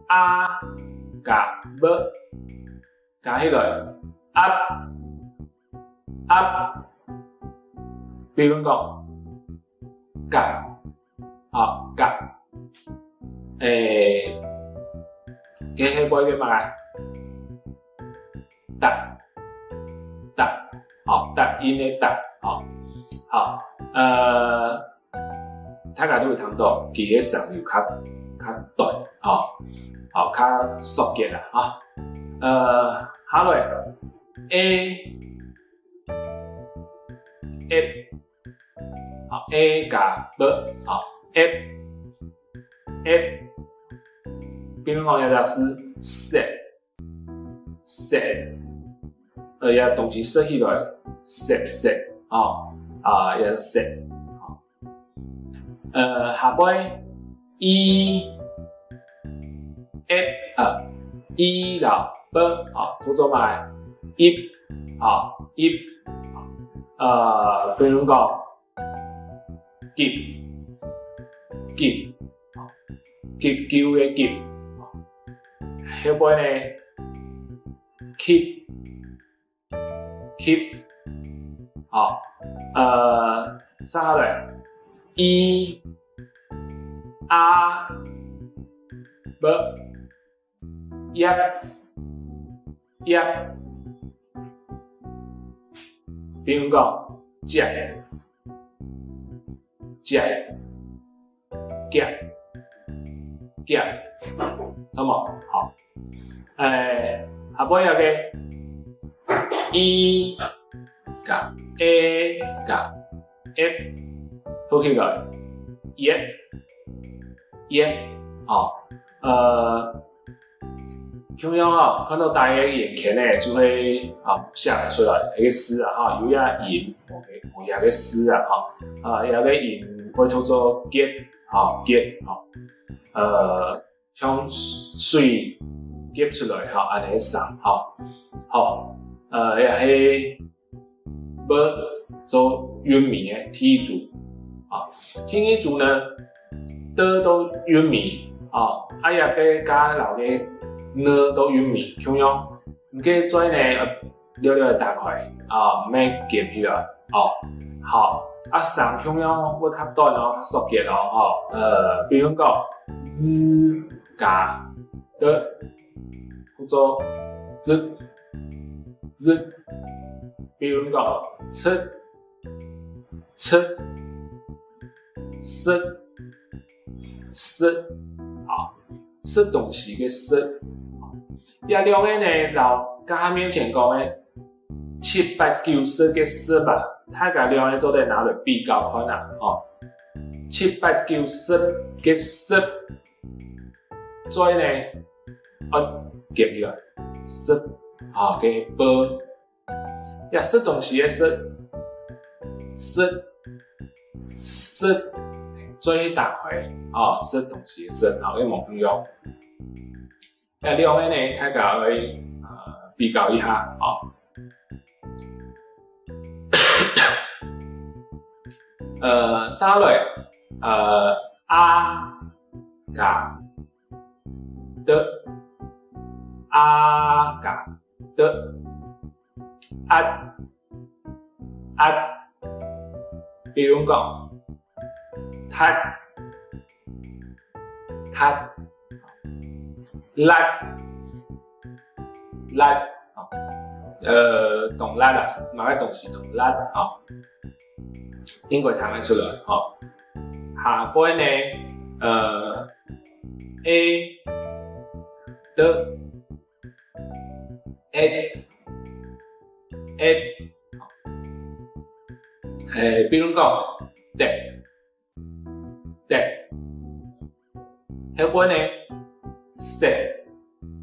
，a加b加起來，up，up，比如講，gap，吼，gap，誒，該後背个麼个？ 答，答，吼，答應个答，吼。好，呃，大家都有聽到，佢个聲有較，較短，吼，吼，較縮結啦，吼。呃，下來，a，f，吼，a加b，吼，f，f，比如講，這隻字，set， 塞，呃，這東西塞起來，塞，塞，吼，啊，這塞，吼。呃，下背，i，f，呃，i摎b，吼，讀做麼个？ip，吼，ip，呃，比如講，急，急，急救个急。後背呢，keep，keep，吼，呃，接下來，i，a，b， 葉，葉。比如講，接，接，夾，夾，著無？好。誒，下背這个，i加a加f，讀起來，葉，葉，吼。呃， 共樣吼，看到大家个眼前呢，就會，啊，寫出來，這个字啊，吼，有這音，無个，無這个字啊，吼。啊，這个音會讀做結，吼，結，吼。呃，像水結出來，吼，恁呢个聲，吼。好，呃，這係 b做韻尾个第一組。啊，第二組呢，t到韻尾，啊，啊這个加摎个n到韻尾，共樣，你个嘴呢，呃，略略打開，啊，毋係捲起來，哦。好，啊聲共樣會較短哦，較縮結哦，哦。呃，比如講，z加t，讀做z，z。 比如講，食，食，食，食，啊，食東西个食。這兩个呢，摎頭下面前講个七八九十个十啊，大家兩个做得拿來比較看啊，哦。七八九十个十，嘴呢，愛捲起來，十，啊，个b。 這食東西个食，食，食，嘴打開，哦，食東西个食，吼，个無共樣。這兩个呢，大家愛，呃，比較一下，哦。呃，接下來，呃，a加t，a加t，壓，壓，比如講，踢，踢，辣，辣，呃，當辣啊，麼个東西當辣啊，應該聽得出來，吼。下背呢，呃，A，的， at，at，誒，比如講，得，得，後背呢，食，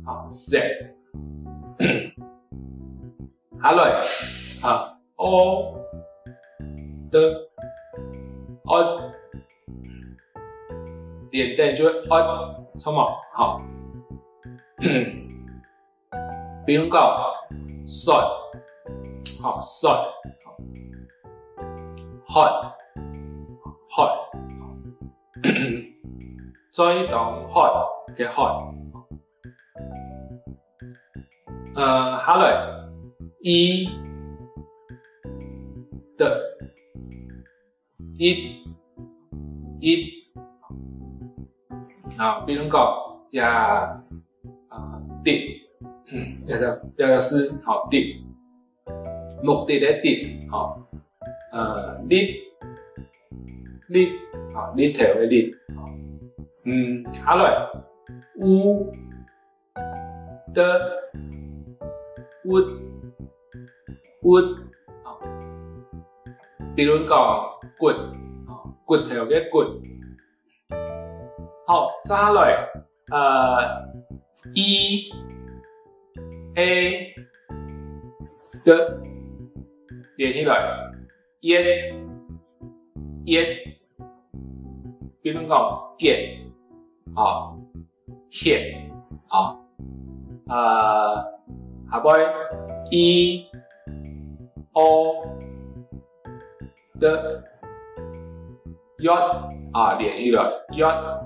吼，食。下來，啊，o，的，o，連等就o，著無？好。 比如講，說，吼，說，喝，喝，嘴當渴个渴。呃，下來，一，的， 一，一，啊，比如講，這，啊，的，嗯，這隻，這隻字，吼，的，目的个的，吼，呃，日，日，吼，日頭个日，吼。嗯，下來，有， 的，有，有，吼。比如講，骨，吼，骨頭个骨。好，接下來，呃，i，a，的，連起來，一，一，比如講，結，吼， 血，吼。呃，下背，i，o，的，藥，啊，連起來，藥。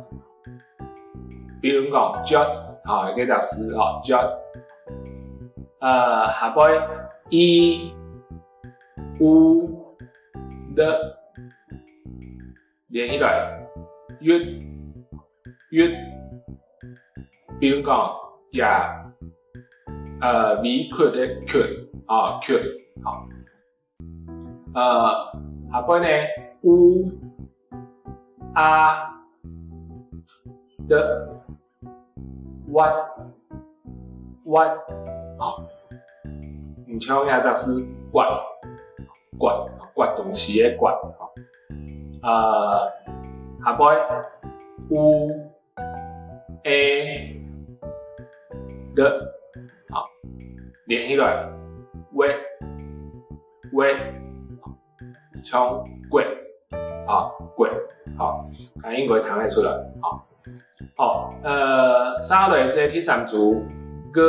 比如講，藥，啊，這隻字，吼，藥。呃，下背，i，u，的， 連起來，鬱，鬱。比如講，這，呃，委屈个屈，啊，屈，吼。呃，下背呢，u，a，的， 挖，挖，吼。你像這隻字，刮，刮，刮東西个刮，吼。呃，下背，u，a，的，吼，連起來，挖，挖，像刮。 啊，骨，吼，啊，應該聽得出來，吼。好，呃，接下來這第三組，g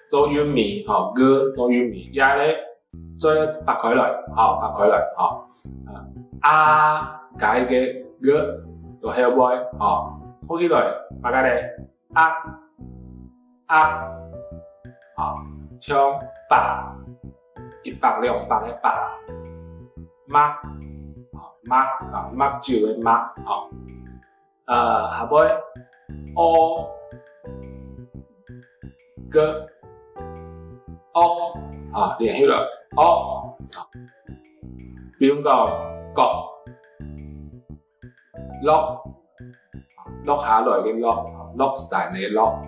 做韻尾，吼，g做韻尾，這呢，再擘開來，吼，擘開來，吼。啊，a加一個g，到後尾，吼，合起來，擘開來， 鑿，鑿，啊，像百，一百兩百个百。墨，啊，墨，啊，墨汁个墨，啊。呃，下背，o，g，屋，啊，連起來，屋。比如講，角， 落，落下來个落，落山个落。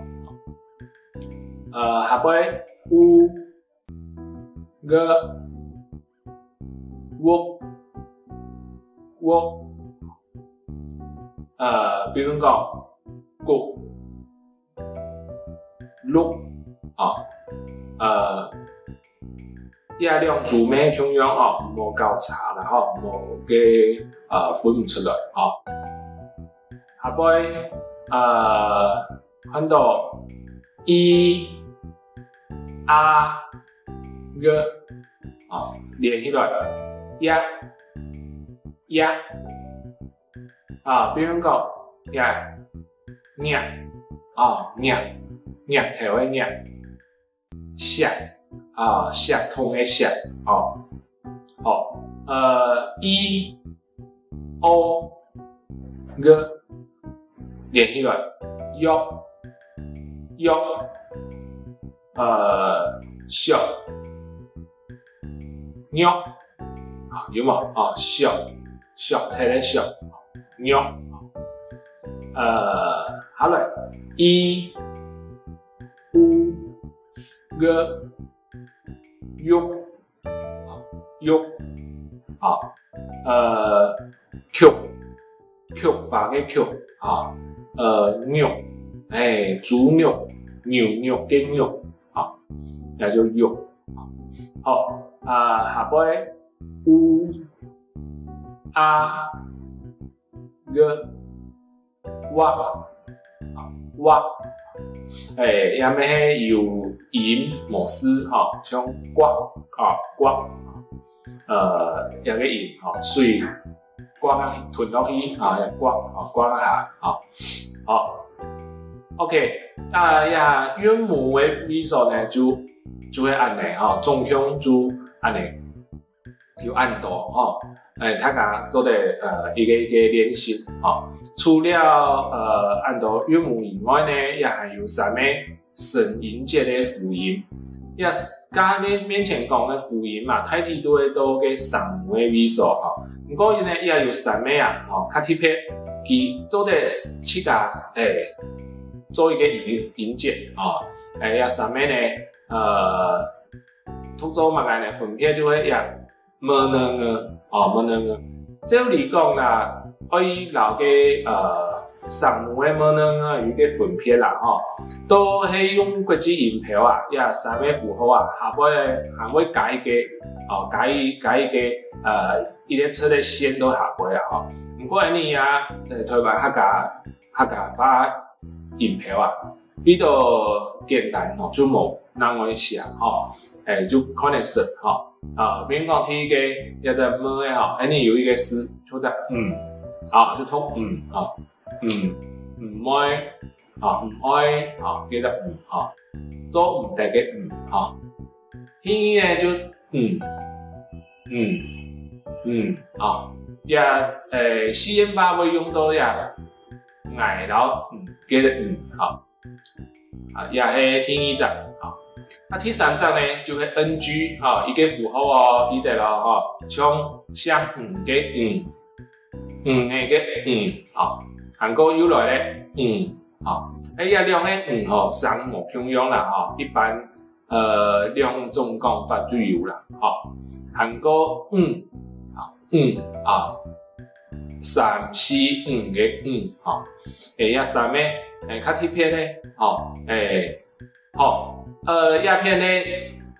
呃，下背，u，g，屋，屋。呃，比如講，谷， 綠，啊，呃，這兩組乜共樣哦，毋好搞差啦吼，毋好个，呃，分毋出來吼。下背，呃，看到i，a，g，啊，連起來，一，一，啊，比如講，一， 額，哦，額，額頭个額。石，啊，石頭个石，哦。好，呃，i、o、g 連起來，約，約，呃，惜，約，啊，有無？啊，惜，惜忒个惜，約。呃，好了，i、u、g、 玉，玉，啊，呃，菊，菊花个菊，啊，呃，玉，欸，豬肉，牛肉个肉，啊，也就玉。好，啊，下背，u、a、g、 哇，哇，欸，也乜係有音無字吼，像刮啊刮，呃，這个音吼，水刮啊吞落去啊，也刮啊刮啊下啊，好，OK，啊，這韻母个位所呢，就就係恁呢吼，總共就恁呢。 有恁多吼，欸，大家做得呃一个一个練習吼。除了呃恁多韻母以外呢，也還有三个聲音節个輔音。也頭先面前講个輔音嘛，大體都會到个聲母个位所吼。毋過呢，也有三个啊吼，較特別，佢做得自家欸做一个音音節吼。欸，這三个呢，呃，讀做麼个呢？分別就係這 mnng，哦，mnng。照理講啦，愛摎个呃聲母个mnng有一个分別啦吼，都係用國際音標啊，這三个符號啊，下背還會加一个，哦，加一加一个呃一个字个線到下背啊吼。毋過呢啊，呃，台灣客家客家話音標啊，比較簡單吼，就無恁會寫吼。 欸，就可能識吼。啊，比如講第一个，這隻m个吼，恁呢有一个字，就係毋，啊，就讀毋吼，毋，毋會，啊，毋愛，啊，叫做毋吼，做毋得个毋吼。第二个就毋，毋，毋，啊，這欸四縣話會用到這𠊎摎毋，叫做毋吼。 啊，這係第二隻，吼。啊，第三隻呢，就係ng，吼，一个符號哦，記得咯，吼，像姓吳个吳，吳仔个吳，吼，還過又來咧，吳，吼。欸，這兩个吳吼，聲無共樣啦，吼，一般呃兩種講法都有啦，吼。還過吳，吼，吳，吼。 三四五个五吼。欸，這三个欸較特別个吼，欸，好，呃，這片呢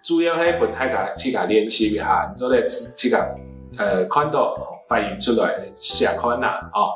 主要係分大家自家練習一下，做得自自家呃看到發音出來寫看啦吼。